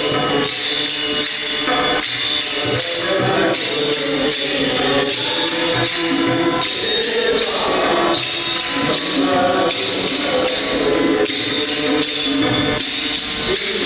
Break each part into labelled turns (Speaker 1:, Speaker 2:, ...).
Speaker 1: Thank Thank you.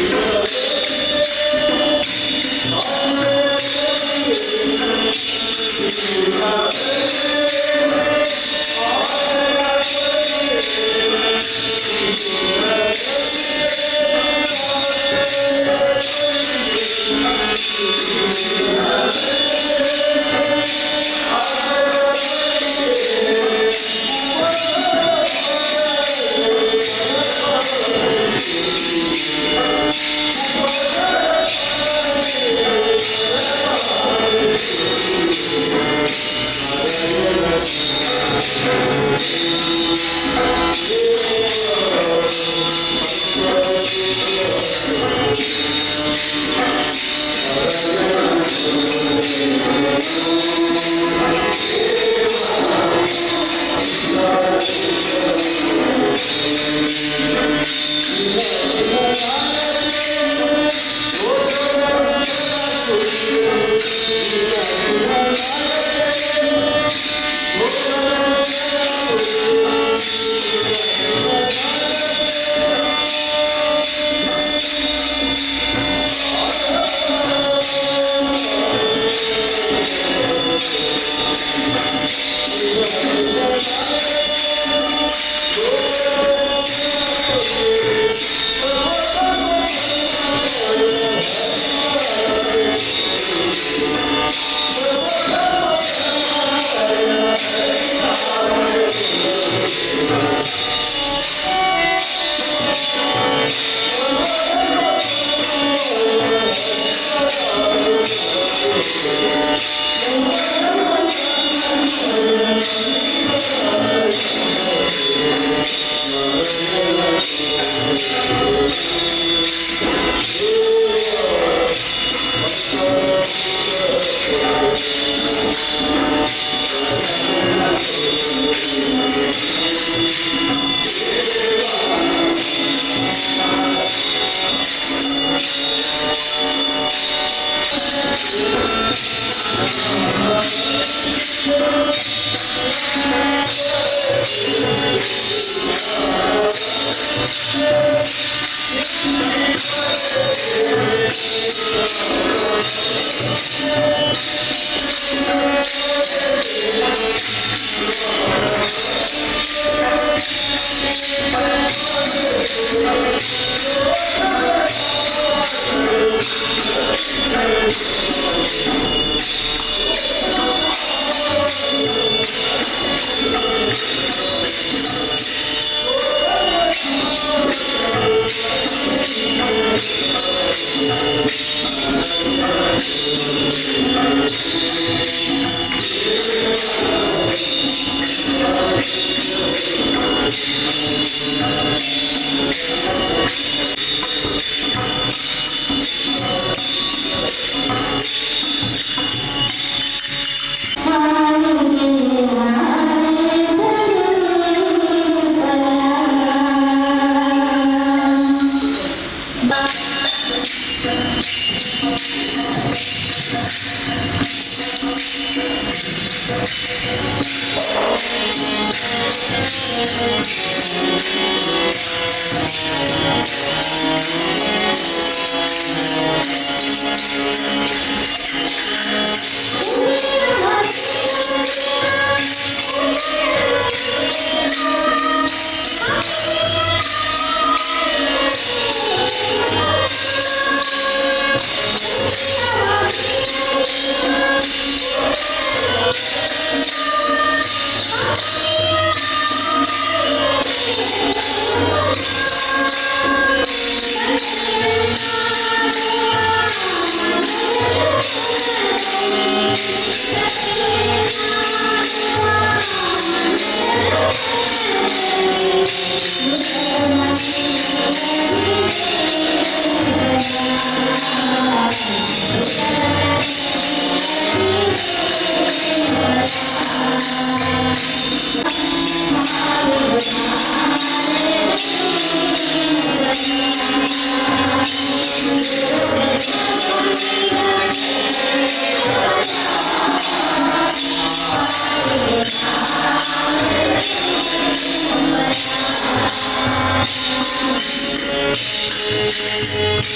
Speaker 1: Thank you.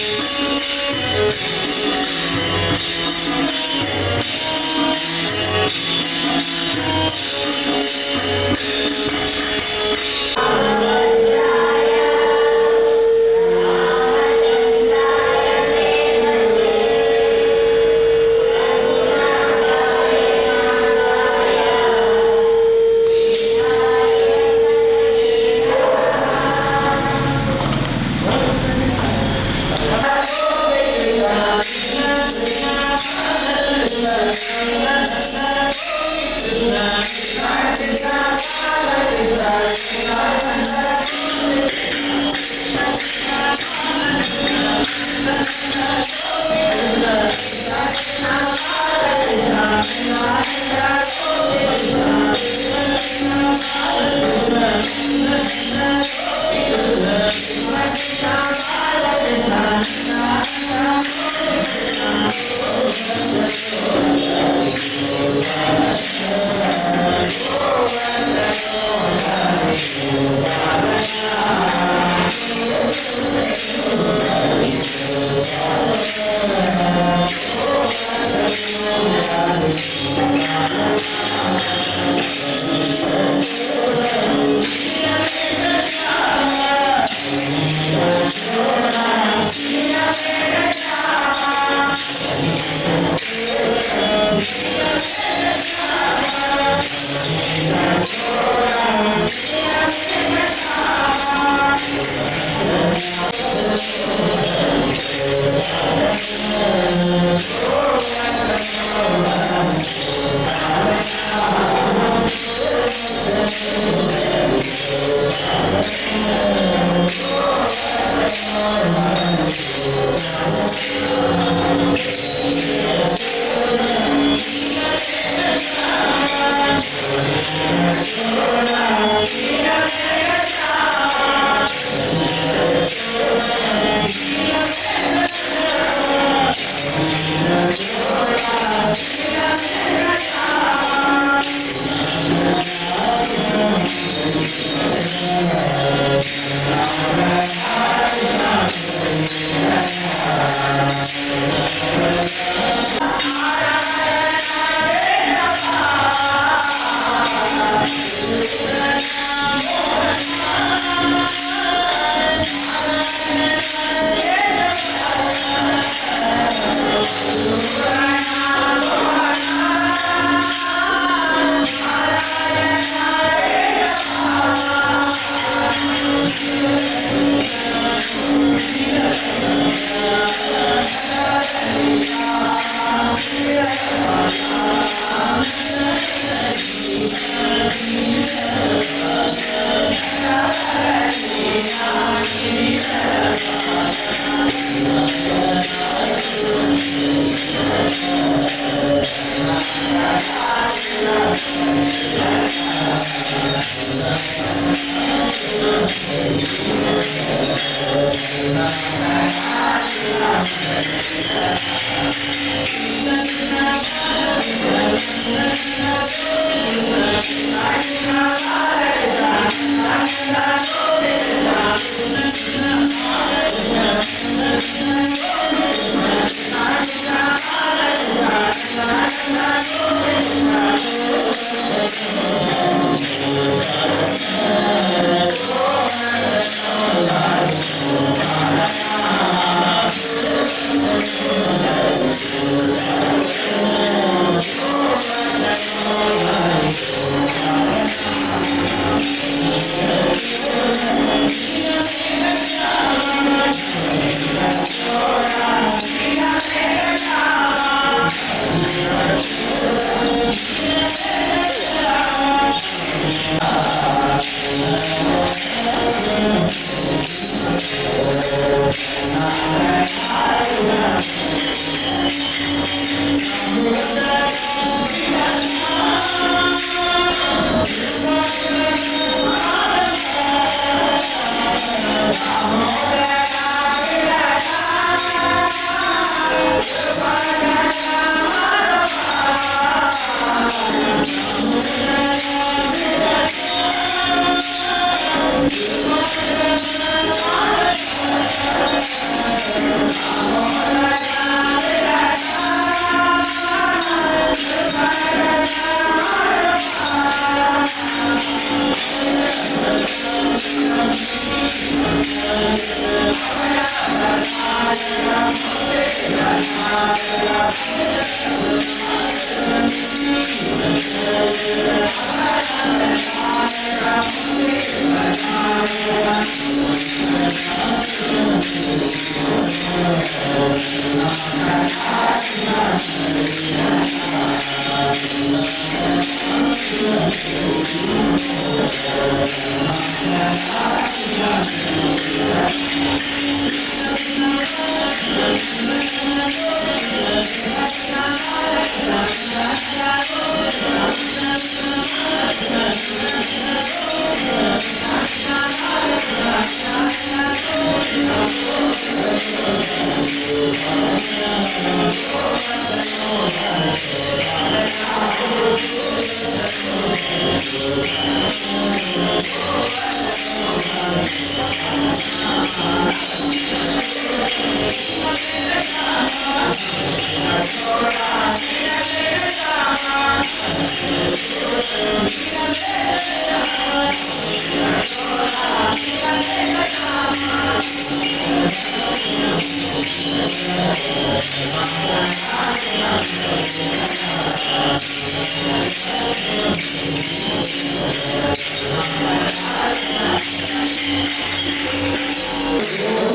Speaker 1: Om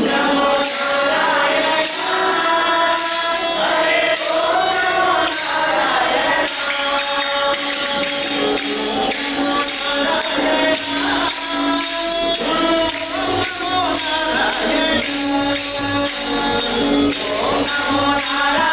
Speaker 1: Namo Narayana.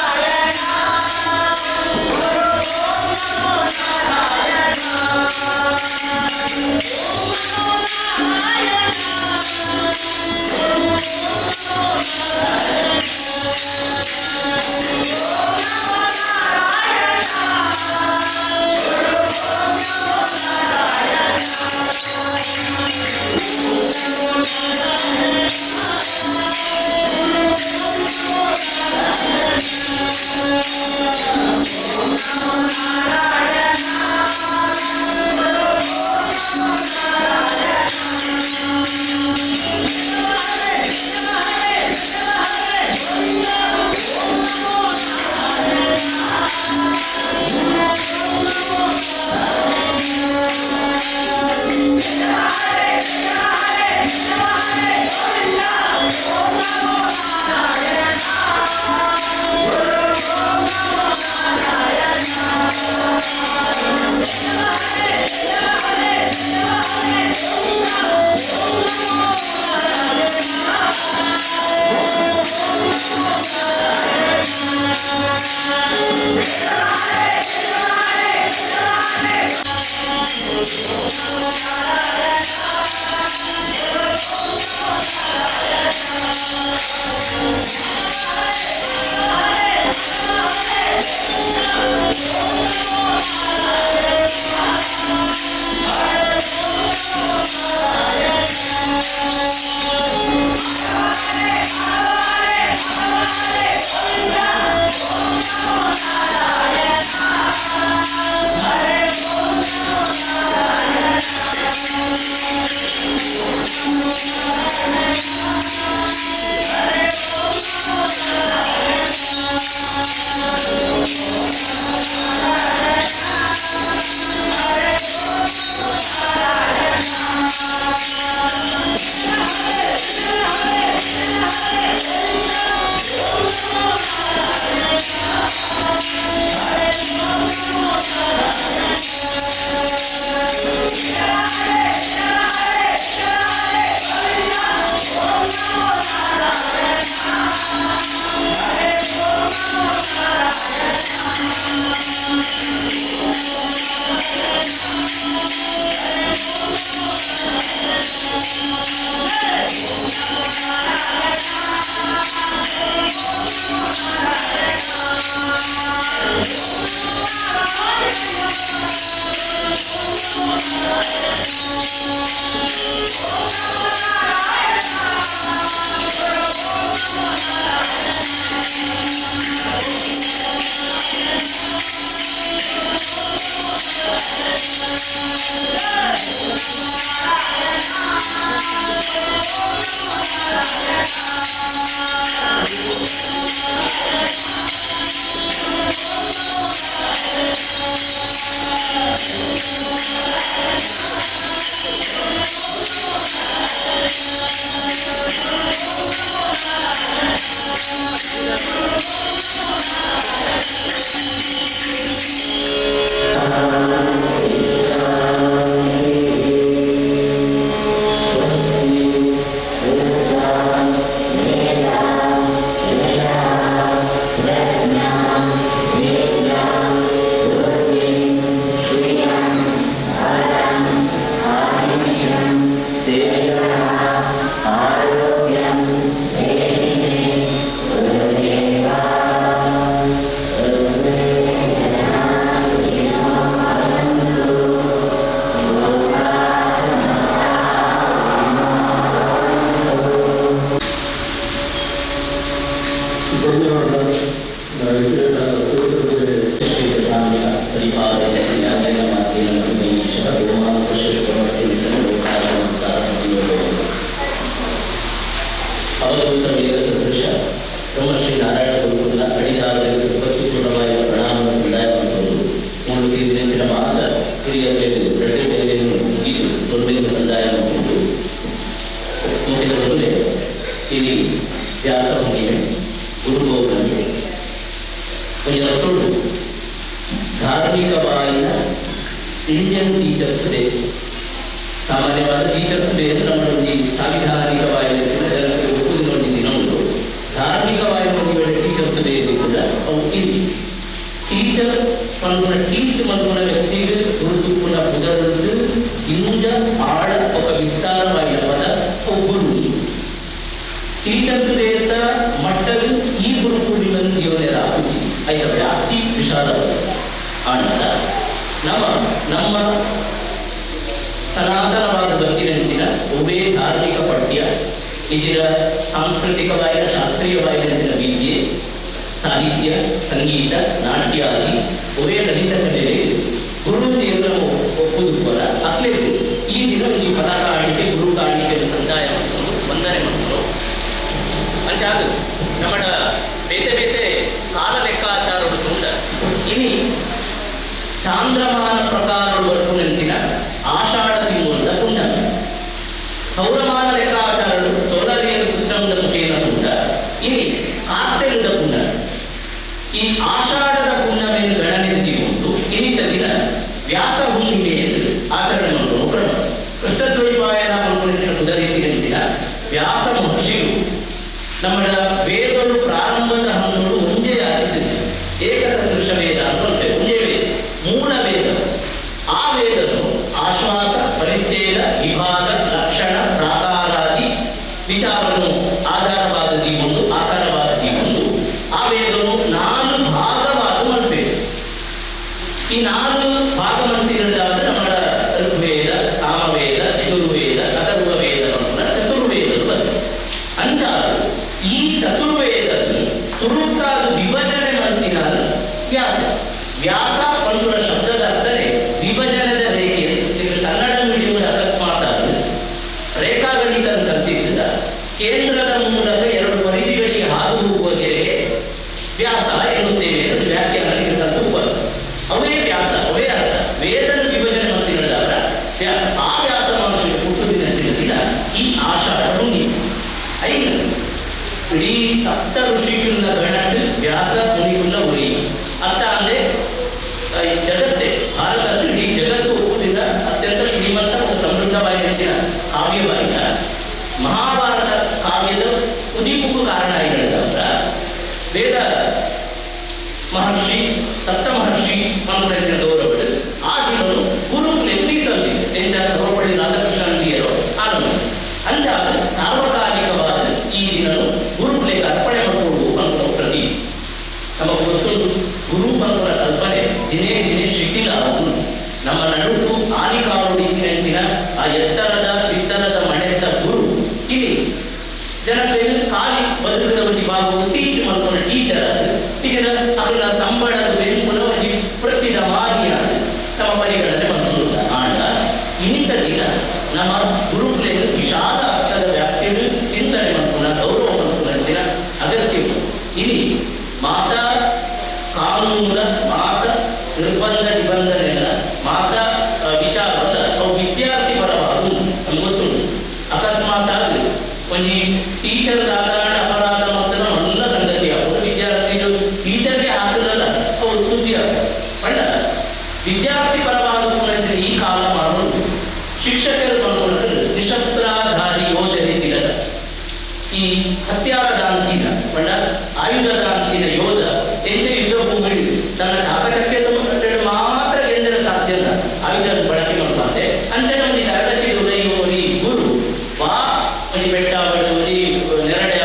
Speaker 1: ಧನ್ಯವಾದ.
Speaker 2: ಶ್ರೀ ಧಾರ್ಮಿಕ ಪರಿಪಾಲನೆ ನ್ಯಾಯಾಲಯ ಮಾಧ್ಯಮ ಅವಧೂತ ವೇದ ಸದೃಶ ಬ್ರಹ್ಮಶ್ರೀ ನಾರಾಯಣ ಗುರುಕುಲ ಅಡಿದಾರರಿಗೆ ಪೂರ್ಣವಾಗಿ ಪ್ರಣಾಮ ಸಂದಾಯ ಮಾಡುವುದು. ಮೂರು ತೀರಿನ ಮಾತ್ರ ಹಿರಿಯ ರಡ್ಡು ಇದು ಸೊನ್ನೆ ಸಂದಾಯ ಮಾಡುವುದು. ಮುಗಿದ ಮೊದಲೇ ಇಲ್ಲಿ ವ್ಯಾಸ ಹುಣ್ಣಿಮೆ, ಗುರು ಪೌರ್ಣಮಿ ಒಂಜಿ ಅರ್ಥೊಡು ಧಾರ್ಮಿಕವಾಯಿನ ಇಂಡಿಯನ್ ಟೀಚರ್ಸ್ ಡೇ. ಸಾಮಾನ್ಯವಾದ ಟೀಚರ್ಸ್ ಡೇ ಅಂದ್ರೆ ನಮ್ಮ ಒಂಜಿ ಸಾಂವಿಧಾನಿಕವಾಯಿನ ಜನಕ್ಕೆ ಒಪ್ಪುದಿನ ಒಂಜಿ ದಿನ ಉಂಟು. ಧಾರ್ಮಿಕವಾಯಿನ ಒಂದು ವೇಳೆ ಟೀಚರ್ಸ್ ಡೇ ಕೂಡ ಅವು ಇಲ್ಲಿ ಟೀಚರ್ ಪನ್ಪುನ, ಟೀಚ್ ಮಲ್ಪುನ ವ್ಯಕ್ತಿಗೆ ಗುರುತುಪ್ಪುನ ಪುದರುಂದು ಇಂಜ ಆಳ ఒక ವಿಸ್ತಾರವಾಯಿನ ಪದ ಅವು ಗುರು. ಟೀಚರ್ಸ್ ಡೇ ಅಂತ ಮಟ್ಟದ ಈ ಗುರು ಪೂರ್ಣಿಮೆಯನ್ನು ದೇವರ ಆಪುಜಿ, ಐತ ವ್ಯಾಪ್ತಿ ವಿಶಾಲವಾಗಿದೆ. ಆಂಡ ನಮ್ಮ ನಮ್ಮ ಸನಾತನವಾದ ಬತ್ತಿನಂಚಿನ ಒಬ್ಬೇ ಧಾರ್ಮಿಕ ಪಠ್ಯ ಇದರ ಸಾಂಸ್ಕೃತಿಕವಾದ, ಶಾಸ್ತ್ರೀಯವಾದ ವಿದ್ಯೆ, ಸಾಹಿತ್ಯ, ಸಂಗೀತ, ನಾಟ್ಯ ಆದಿ ಒವೇ ಲಲಿತ ಕಲೆಗೆ ಗುರು ದೇವರ ಒಪ್ಪುದು ಪರ ಅಕ್ಲೆ ಈ ದಿನ ಈ ಪದ ಕಾಣಿಕೆ, ಗುರು ಕಾಣಿಕೆ ಸಂದಾಯ ಮಾಡಿಕೊಂಡು ವಂದನೆ ಮಾಡಿದ್ರು. ಅಂಚಾದ ನಮ್ಮ ಬೇತೆ ಬೇತೆ ಕಾಲ ಲೆಕ್ಕಾಚಾರ ಉಂಟ. ಇನಿ ಚಾಂದ್ರಮಾನ ಪ್ರಕಾರ ಬರ್ಪುನಂಚಿನ ಆಷಾಢ ತಿಂಗಳ ಪುಣ್ಯಮಿ. ಸೌರಮಾನ ಲೆಕ್ಕಾಚಾರಗಳು, ಸೋಲಾರ್ ಇಯರ್ ಸಿಸ್ಟಮ್ ಮುಖೇನ ಕೂಡ ಇನಿ ಕಾರ್ತೆದ ಪುಣ್ಯಮಿ. ಈ ಆಷಾಢದ ಪುಣ್ಯಮೆಯನ್ನು ಗಣನೆ ಉಂಟು. ಇನ್ನಿತ ದಿನ ವ್ಯಾಸ ಹುಣ್ಣಿಮೆ ಎಂದು ಆಚರಣೆ ಮಾಡುವ ಕ್ರಮ. ಕೃಷ್ಣದ್ವೈಪಾಯನ ಪನ್ಪುನಂಚಿನ ಕುದರೀತಿನಂಚಿನ ವ್ಯಾಸ ಮಹರ್ಷಿಯು ನಮ್ಮ ವೇದಗಳು ಪ್ರಾರಂಭದ ಹಂತಗಳು ಒಂಜೇ ಆಗಿತ್ತು. ಏಕಸದೃಶ ವೇದ ಅಂತ ಅಂತೇವೆ. ಒಂಜೇ ವೇದ, ಮೂಲ ವೇದ. ಆ ವೇದನು ಆಶ್ವಾಸ, ಪರಿಚ್ಛೇದ, ವಿಭಾಗ, ಲಕ್ಷಣ, ಪ್ರಾಕಾರಾದಿ ವಿಚಾರವನ್ನು ಆಧಾರವಾದ ಜೀವೊಂದು, ಆಕಾರವಾದ ಜೀವೊಂದು. ಆ ವೇದನು ನಾಲ್ಕು ಭಾಗವಾದ ಮಲ್ಪೇರು. ಈ ನಾಲ್ಕು ಭಾಗ ಮಂತಿರುವುದಾದ ನಮ್ಮ ಋಗ್ವೇದ, ಸಾಮವೇದ, ಯಜುರ್ವೇದ, ಅಥರ್ವ ವೇದ ಪನ್ಪುನ ಚತುರ್ವೇದಗಳು ಬರ್ತದೆ. ಅಂಚಾದ ಈ ಚತುರ್ವೇದ ಸುರುಕಾದ ವಿಭಜನೆ ಮಂತಿನ ವ್ಯಾಸ. ವ್ಯಾಸ ಪನ್ಪುನ ಶಬ್ದದ ಅರ್ಥನೇ ವಿಭಜನದ ರೇಖೆ. ಇದು ಕನ್ನಡ ಮೀಡಿಯಂ ಅಕಸ್ಮಾತ್ ಆದ ರೇಖಾಗಣಿತ ಕಲ್ತಿದ್ದ, ಕೇಂದ್ರದ ಮೂಲಕ ಎರಡು ಪರಿಧಿಗಳಿಗೆ ಹಾದು ಹೋಗುವ ಗೆರೆಗೆ ವ್ಯಾಸ ಎನ್ನುತ್ತೇವೆ ಎಂದು ವ್ಯಾಖ್ಯಾನ ಕಲ್ತು. ಅವೇ ವ್ಯಾಸ, ಅವೇ ಅರ್ಥ. ವೇದನ ವಿಭಜನೆ ಮಂತಿನದಾದ ವ್ಯಾಸ. ಆ ವ್ಯಾಸ ಮಹರ್ಷಿ ಹುಟ್ಟುದಿನ ದಿನ ಈ ಆಷಾಢ ಹುಣ್ಣಿಮೆ. ಐದು ಇಡೀ ಸಪ್ತ ಋಷಿಕುಲ ಗಣಟ್ ವ್ಯಾಸ ಮುನಿಕುಲ ಉರಿ ಅರ್ಥ. ಅಂದ್ರೆ ಜಗತ್ತೇ, ಭಾರತ ಅಂದ್ರೆ ಇಡೀ ಜಗತ್ತು ಒಪ್ಪುದಿನ ಅತ್ಯಂತ ಶ್ರೀಮಂತ ಮತ್ತು ಸಮೃದ್ಧವಾಗಿ ಹೆಚ್ಚಿನ ಕಾವ್ಯವಾಯಿನ ಮಹಾಭಾರತ ಕಾವ್ಯದ ಉದಿಪುಕ್ಕು ಕಾರಣ ಆಗಿರೋದ್ರ ವೇದ ಮಹರ್ಷಿ, ಸಪ್ತ ಮಹರ್ಷಿ ಪನ್ಪುನ ಗೌರವಡು ಆ ದಿನನು ಗುರುಕುಲೆ ಮೀಸಲು ಎಂಚ ಸರ್ವಪಳ್ಳಿ ರಾಧಾಕೃಷ್ಣನ್ದಿಯರು ಆನಂದ. ಅಂಚಾದ ಸಾರ್ವಕಾಲಿಕವಾದ ಈ ದಿನನು ಗುರುಕುಲೆಗೆ ಅರ್ಪಣೆ ಮಾಡಿಕೊಡು ಅಂತ ಪ್ರತಿ. ನಮಗೆ ಗೊತ್ತುಂಟು, ಗುರು ಪನ್ಪುನ ಕಲ್ಪನೆ ದಿನೇ ದಿನೇ ಶಿಥಿಲ ಆಗುವುದು. ನಮ್ಮ ನಡುಟು ಆಲಿಕಾರುಡಿಂಚಿನ ಆ ಎತ್ತರದ ಬಿತ್ತರದ ಮಣೆತ್ತ ಗುರು ಇಲ್ಲಿ ಜನಕ್ಕೆ ಖಾಲಿ ಬದುಕದ ಒಂಜಿ ಭಾಗವು ಟೀಚ್ ಮಲ್ಪುನ ಟೀಚರ್ ಅದು ಟೀಚರ್ ಅದನ್ನ ಸಂಬಳದ ಬೆಂಪುನ ಒಂಜಿ ಪ್ರತಿದ ಮಾದಿಯಾದ ನಮ್ಮ ಪರಿಗಣನೆ ಬಂತು. ಆಂಡ ಇಂಥ ದಿನ ನಮ್ಮ ಗುರುಕುಲೆಯನ್ನು ವಿಶಾಲ ಅರ್ಥದ ವ್ಯಾಪ್ತಿಯನ್ನು ಚಿಂತನೆ ಮಲ್ಪುನ, ಗೌರವ ಮಲ್ಪುನ ದಿನ ಅಗತ್ಯ. ಇಲ್ಲಿ ಮಾತಾ ಕಾನೂನ, ಮಾತ ನಿರ್ಬಂಧ ನಿಬಂಧನೆಗಳ ಮಾತಾ ವಿಚಾರದ ಅವು ವಿದ್ಯಾರ್ಥಿ ಪರವಾದು ನಮ್ಗೆ ಗೊತ್ತುಂಟು. ಅಕಸ್ಮಾತ್ ಆಗಿ ಒಂಜಿ ಟೀಚರ್ ದಾದಾಣ ಅಪರಾಧ ಮತ್ತು ಮಲ್ಲ ಸಂಗತಿ ಆಗುದು. ವಿದ್ಯಾರ್ಥಿಗಳು ಟೀಚರ್ಗೆ ಹಾಕದಲ್ಲ, ಅವು ಸುದ್ದಿ ಆಗ್ತದೆ. ಪಂಡ ವಿದ್ಯಾರ್ಥಿ ಪರವಾದ ಪುನಂಚಿನ ಈ ಕಾಲಮಾನಗಳು ಶಿಕ್ಷಕರು ಬಂದು ನಿಶಸ್ತ್ರಾಧಾರಿ ಯೋಧನೆ ತಿರದ ಈ ಹತ್ಯಾರದಾಂತಿನ ಪಂಡ ಆಯುಧದಾಂತಿನ ಯೋಧ ಎಂಚ ಯುದ್ಧ ಭೂಮಿ ತನ್ನ ಚಾಕಚಕ್ಯದ ಮಾತ್ರ ಗೆಂದರೆ ಸಾಧ್ಯ ಇಲ್ಲ, ಆಯುಧ ಬಳಕೆ ಮಾಡ್ಬಾರ್ದೆ. ಅಂಚನೆ ಒಂಜಿ ತರಗತಿ ಉದಯ ಒಂಜಿ ಗುರು ವಾ ಒಂಜಿ ಬೆಟ್ಟ ಆವಡ್, ಒಂಜಿ ನೆರಡೆ.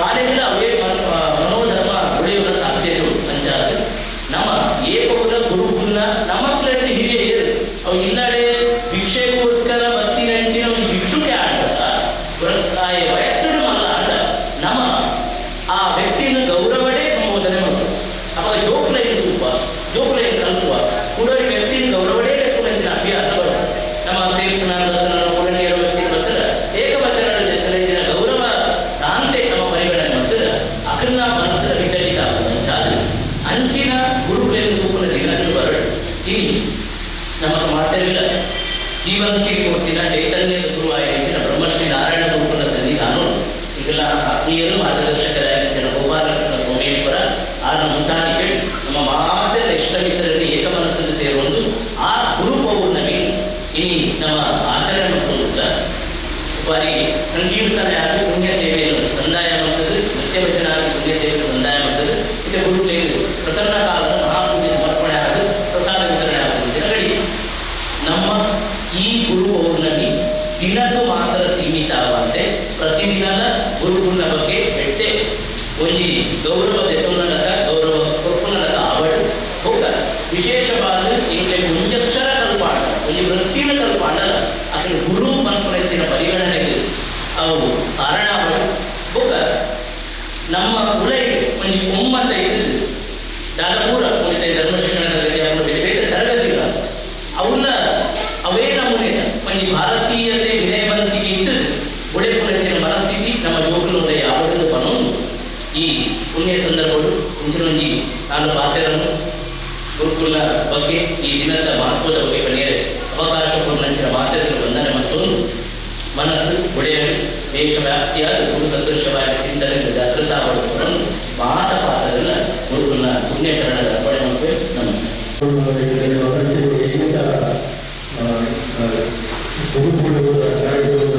Speaker 2: ಬಾಲೆಗಳ ಅವೇ ಮನೋಧರ್ಮ ಉಳಿಯುವ ಸಾಧ್ಯತೆ ಅಂಚಾದ ನಮ್ಮ ಏಕವುದ ಗುರುಕುಲ ನಮ್ಮ ಪ್ಲೇಟ್ ಹಿರಿಯರು ಅವು ಇಲ್ಲಡೆ ಭಿಕ್ಷೆಗೋಸ್ಕರ ಬತ್ತಿನಂಚಿನ ಒಂದು ಭಿಕ್ಷುಕೆ ಆಟ ವಯಸ್ಸು ಮಲ್ಲ ಆಟ ನಮ್ಮ ಆ ವ್ಯಕ್ತಿನ ಗೌರವಡೇ ಸಂಬೋಧನೆ ಮಾಡ್ತಾರೆ. ಅವಾಗ ಜೋಕುಲೈನ್ ತೂಪ ಜೋಕುಲೈನ್ ಕಲ್ಪುವ ಕೂಡಲಿ ವ್ಯಕ್ತಿನ ಗೌರವಡೇ ಲೆಕ್ಕುನಂಚಿನ ಅಭ್ಯಾಸ ಬರ್ತದೆ. ನಮ್ಮ ಸೇಲ್ಸ್ ಮ್ಯಾನ್ ಬರ್ತನ ಪುರಣಿಯರ ವ್ಯಕ್ತಿ ಬರ್ತದೆ ಏಕವಚನ ಜನ ಗೌರವ ತಾಂತೆ ನಮ್ಮ ಪರಿಗಣನೆ ಬರ್ತದೆ ಅಕರ್ನ ಮನಸ್ಸಿನ ವಿಚಲಿತ ಆಗುವಂಚಾದ ಅಂಚಿನ ಗುರುಕುಲೈನ್ ತೂಪುನ ದಿನಗಳು ಬರಡು. ಇನಿ ನಮ್ಮ ಮಾತೆಲ್ಲ ಜೀವಂತಿ ಮೂರ್ತಿನ ಚೈತನ್ಯದ ಗುರುವಾಯಿನ ಬ್ರಹ್ಮಶ್ರೀ ನಾರಾಯಣ ಗುರುಕುಲ ಸನ್ನಿಧಾನ ಈಗೆಲ್ಲ ಆತ್ಮೀಯರು ಮಾರ್ಗದರ್ಶಕರಾಗಿ ಗೋಪಾಲಕೃಷ್ಣ ಸೋಮೇಶ್ವರ ಆನ ಮುಂತಾಗಿ ನಮ್ಮ ಮಾತೆಲ್ಲ ಇಷ್ಟಮಿತ್ರರಲ್ಲಿ ಏಕಮನಸ್ಸನ್ನು ಸೇರುವುದು ಆ ಗುರು ಪೌರ್ಣಮಿ ಇನಿ ನಮ್ಮ ಆಚರಣೆ ಮಾಡಿಕೊಳ್ಳುತ್ತ ಬಾರಿ ಸಂಕೀರ್ತನೆ ಆಗಿ ಪುಣ್ಯ ಸೇವೆಯನ್ನು ಸಂದಾಯ ಮಾಡ್ತದೆ, ನೃತ್ಯ ಆಗಿ ಪುಣ್ಯ ಸೇವೆಯನ್ನು ಸಂದಾಯ ಮಾಡ್ತದೆ. ಇದು ಗುರುಗಳಿಗೆ ಪ್ರಸನ್ನ ಕಾಲದ ಮಹಾಪೂಜೆ ಸಮರ್ಪಣೆ ಆಗಿ ಪ್ರಸಾದ ವಿತರಣೆ ಆಗುತ್ತದೆ. ಗಡಿ ನಮ್ಮ ಈ ಗುರು ಪೌರ್ಣಮಿ ದಿನಕ್ಕೂ ಮಾತ್ರ ಸೀಮಿತವಾದಂತೆ ಪ್ರತಿದಿನದ ಗುರುಕುಲ ಬಗ್ಗೆ ಬೆಟ್ಟೆ ಒಂಜಿ ಗೌರವ ದೆತೊನ್ನಲಕ ಗೌರವ ಕೊರ್ಪುನಲಕ ಅವಳು ಹೋಗ ವಿಶೇಷವಾದ ಇಂಗ್ಲೆ ಒಂಜಕ್ಷರ ಕಲ್ಪಾಣ ಒಂಜಿ ವೃತ್ತಿನ ಕಲ್ಪಾಣಲ್ಲ ಅಸಲು ಗುರು ಮನ್ಪುನೆಚ್ಚಿನ ಪರಿಗಣನೆಗೆ ಅವು ಕಾರಣ ಅವಳು ಹೋಗ ನಮ್ಮ ಕುಲ ಒಂಜಿ ಒಮ್ಮತ ಇದ್ದು ದಾದಪೂರ ಒಂಜಿ ಧರ್ಮ ಶಿಕ್ಷಣ ತರಗತಿ ಅವನು ಬೇರೆ ಬೇರೆ ತರಗತಿಗಳ ಅವನ್ನ ಅವೇ ನಮೂನೆ ಒಂಜಿ ಭಾರತೀಯತೆ ವಿನಯವಂತಿಕೆ ಇತ್ತು ಒಡೆಪುನೆಚ್ಚಿನ ಮನಸ್ಥಿತಿ ನಮ್ಮ ಜೋಗುಲೋದ ಯಾವೊಂದು ಬನೊಂದು ಈ ಪುಣ್ಯ ಸಂದರ್ಭಗಳು ಇಂಚಿನೊಂಜಿ ನಾನು ಪಾತ್ರರನ್ನು ಗುರುಕುಲ ಬಗ್ಗೆ ಈ ದಿನದ ಮಹತ್ವದ ಬಗ್ಗೆ ಕಣಿಯರೆ ಅವಕಾಶ ನಂಚಿನ ಮಾತೆಯನ್ನು ವಂದನೆ ಮತ್ತೊಂದು ಮನಸ್ಸು ಒಡೆಯಲು ದೇಶವ್ಯಾಪ್ತಿಯಾದ ಗುರು ಸದೃಶವಾಗಿ ಚಿಂತನೆ ಜಾಗೃತ ಅವಳು ಮಾತ ಪಾತ್ರರೆಲ್ಲ ಗುರುಕುಲ ಪುಣ್ಯಚರಣದ ಅರ್ಪಣೆ ಮಾಡಬೇಕು. ನಮಸ್ಕಾರ.
Speaker 1: ಗುರುಕುಲದ ಕಾರ್ಯಕ್ರಮದ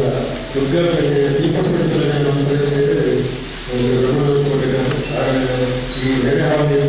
Speaker 1: ಉದ್ಘಾಟನೆ ದೀಪ ಪ್ರಜ್ವಲನೆ ಈ ನೆರೆಹಾವಳಿ.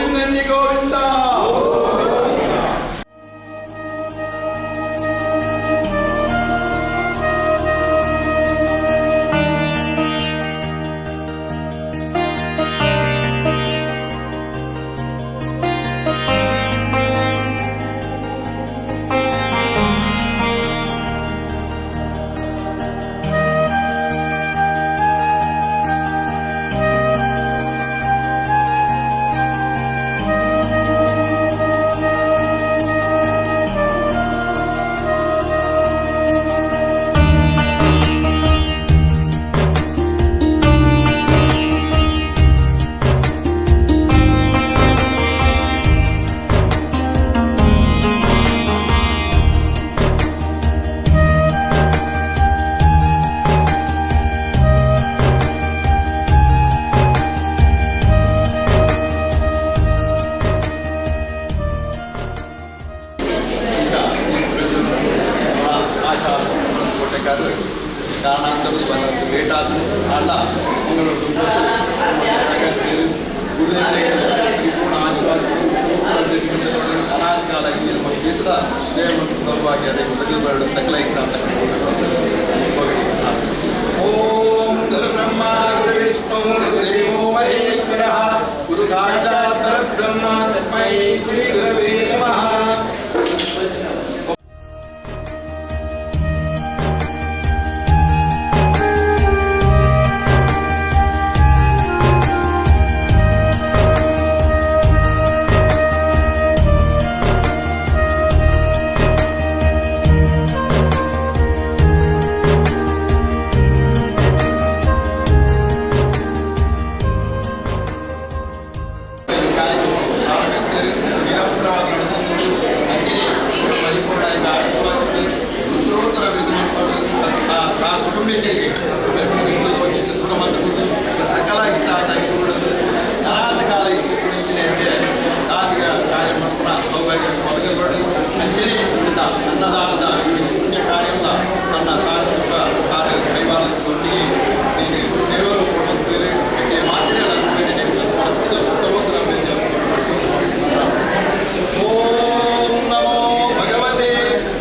Speaker 3: ಗೋವಿಂದನ್ನಿ ಗೋವಿಂದ. ಕಾರಣಾಂತರ ಲೇಟ್ ಆದ ಅಲ್ಲ ತ್ರಿಪೂರ್ಣ ಆಶೀರ್ವಾದ ಅನಾಥಕಾಲ ನಮ್ಮ ಕ್ಷೇತ್ರದ ಸಲುವಾಗಿ ಅದೇ ಸಕಲ ಓಂ ಗುರು ಬ್ರಹ್ಮ ಗುರು ವಿಷ್ಣು ಗುರುದೇವೋ ಮಹೇಶ್ವರ ಗುರು ಸಾಕ್ಷಾತ್ ಪರಬ್ರಹ್ಮ ತಸ್ಮೈ ಶ್ರೀ ಗುರವೇ ನಮಃ. ಸಕಲ ಇಷ್ಟ ಅನಾಥ ಕಾಲ ಅನ್ನದಾನದ ಪುಣ್ಯ ಕಾರ್ಯವನ್ನ ತನ್ನ ಕಾರ್ಯ ಕೈವಾರದೊಟ್ಟಿಗೆ ಓಂ ನಮೋ ಭಗವತೆ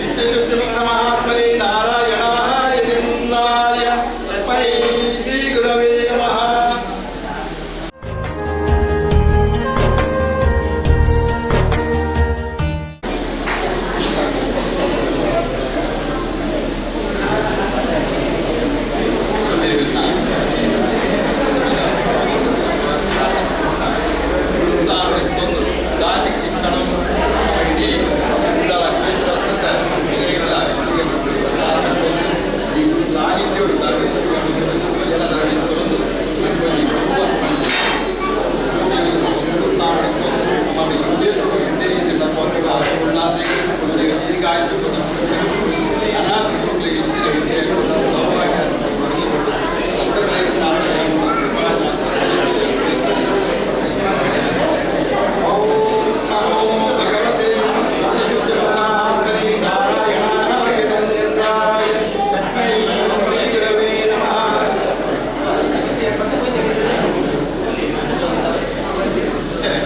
Speaker 3: ನಿತ್ಯತೃಪ್ತಿಮುಕ್ತಮಹಾತ್ಮನೆ ನಾರಾಯಣಾಯ ನಿಂದಾಯ ತಸ್ಮೈ ಶ್ರೀ ಗುರವೇ ನಮಃ. ಸರಿ.